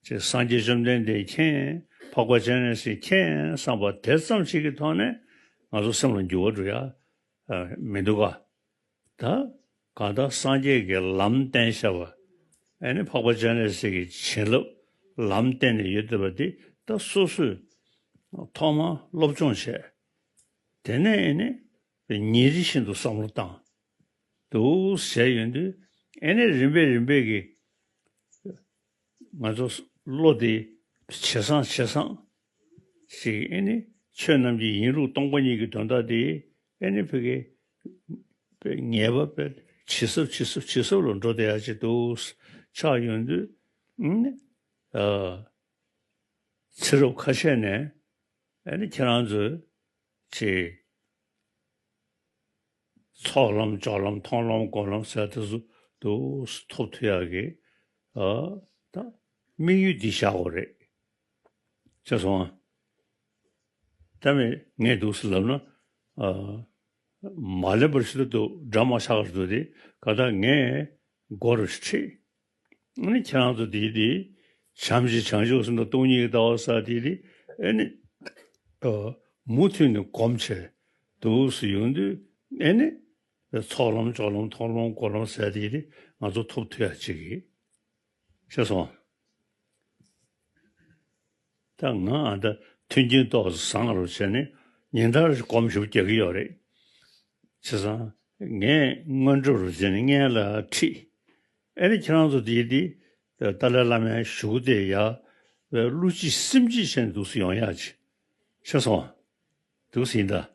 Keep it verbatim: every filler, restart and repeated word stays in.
ཅེས་སངས་རྒྱས་བཅོམ་ལྡན་འདས་མཁྱེན། འཕགས་པ་སྤྱན་རས་གཟིགས་མཁྱེན་བསམ་པ་དེ་ཙམ་ཞིག་གི་ཐོག་ནས་ང་ཚོ་སེམས་ལ་འགྱུར་བ་འགྲོ་ཡ་ཨ་མི་འདུག་ག་ད་གང་ལྟར་སངས་རྒྱས་ཀྱིས་ལམ་བསྟན་བཞག་པ། ཨ་ནི་འཕགས་པ་སྤྱན་རས་གཟིགས་ཀྱི་བྱིན་རླབས་ལམ་བསྟན་ནས་ཡོད་བསྡད་པ་འདི་ད་སོ་སོས་ཐོག་མར་སློབ་སྦྱོང་བྱས། དེ་ནས་ཨ་ནི་ཉིན་རེ་བཞིན་དུ་བསམ་བློ་བཏང་། འདུག་བྱས་ཡོང་དུས་ཨེ་ནི་རིམ་པས་རིམ་པས་ཀྱིས་ང་ཚོ་བློ་དེ་ཇེ་བཟང་ཇེ་བཟང་ཞིག་ཨེ་ནི་ཆོས་རྣམས་ཀྱི་ཡིན་ལུགས་སྟོང་པ་ཉིད་ཀྱི་དོན་དག་དེ་ཨེ་ནི་ཕ་གི་ངེས་པ་དཔེ་ཇེ་ཟབ་ཇེ་ཟབ་ཇེ་ཟབ་ལ་འགྲོ་བསྡད་ཡ་ཅིག་འདུག་ཆགས་ཡོང་དུས་ཨེ་ནི་ཨ་ཚེ་རབས་ཁ་ཤས་ནས་ཨེ་ནི་ཁྱེད་རང་ཚོས་ཅིག་ཚོགས་ལམ་སྦྱོར་ལམ་མཐོང་ལམ་སྒོམ་ལམ་ཟེར་དེ་ཚོ་འདུག་སེ་ཐོབ་ཐུབ་ཡག་གི་ཨ་ད་དམིགས་ཡུལ་འདི་བཞག་དགོས་རེད། ཤེས་སོང་ཨ། ད་མི་ངས་འདུག་སེ་ལབ་ན་ཨ་མ་ལེན་པར་ཞུ་ད་འདུག་འདྲ་མ་ཆགས་པར་འདུག་དེ་ག་ད་ངས་སྒོ་རུ་ཁྲིད། ཨ་ནི་ཁྱེད་རང་ཚོ་དེའི་དེ་བྱམས་ཤིང་བྱང་ཆུབ་སེམས་དང་སྟོང་ཉིད་ཀྱི་ལྟ་བ་ཟེར་དེའི་དེ་ཨ་ནི་ཨ་མུ་མཐུད་ནས་སྒོམ་བྱས་འདུག་སེ་ཡོང་དུས་ཨ་ནི་ཚོགས་ལམ་སྦྱོར་ལམ་མཐོང་ལམ་སྒོམ་ལམ་ཟེར་དེའི་དེ་ང་ཚོ་ཐོབ་ཐུབ་ཡག་ཅིག་གི་ཤེས་སོང་། ད་ང་ཨ་ད་མཐུན་རྐྱེན་ཏོག་ཙམ་བཟང་རུ་བྱས་ནས་ཉིན་ལྟར་སྒོམ་ཞིབ་རྒྱག་གི་ཡོད་རེད། བྱས་ཙང་ངས་སྔོན་འགྲོ་རུ་བྱས་ནས་སྔོན་ལ་ཁྲིད། ཨེ་ནི་ཁྱེད་རང་ཚོ་དེའི་དེ་ཏཱ་ལའི་བླ་མའི་བཞུགས་དེ་ཡ་བློ་གཅིག་སེམས་གཅིག་བྱས་ནས་འདུག་སེ་ཡོང་ཡག་ཅིག་ཤེས་སོང་། འདུག་སེ་ཡིན་ད།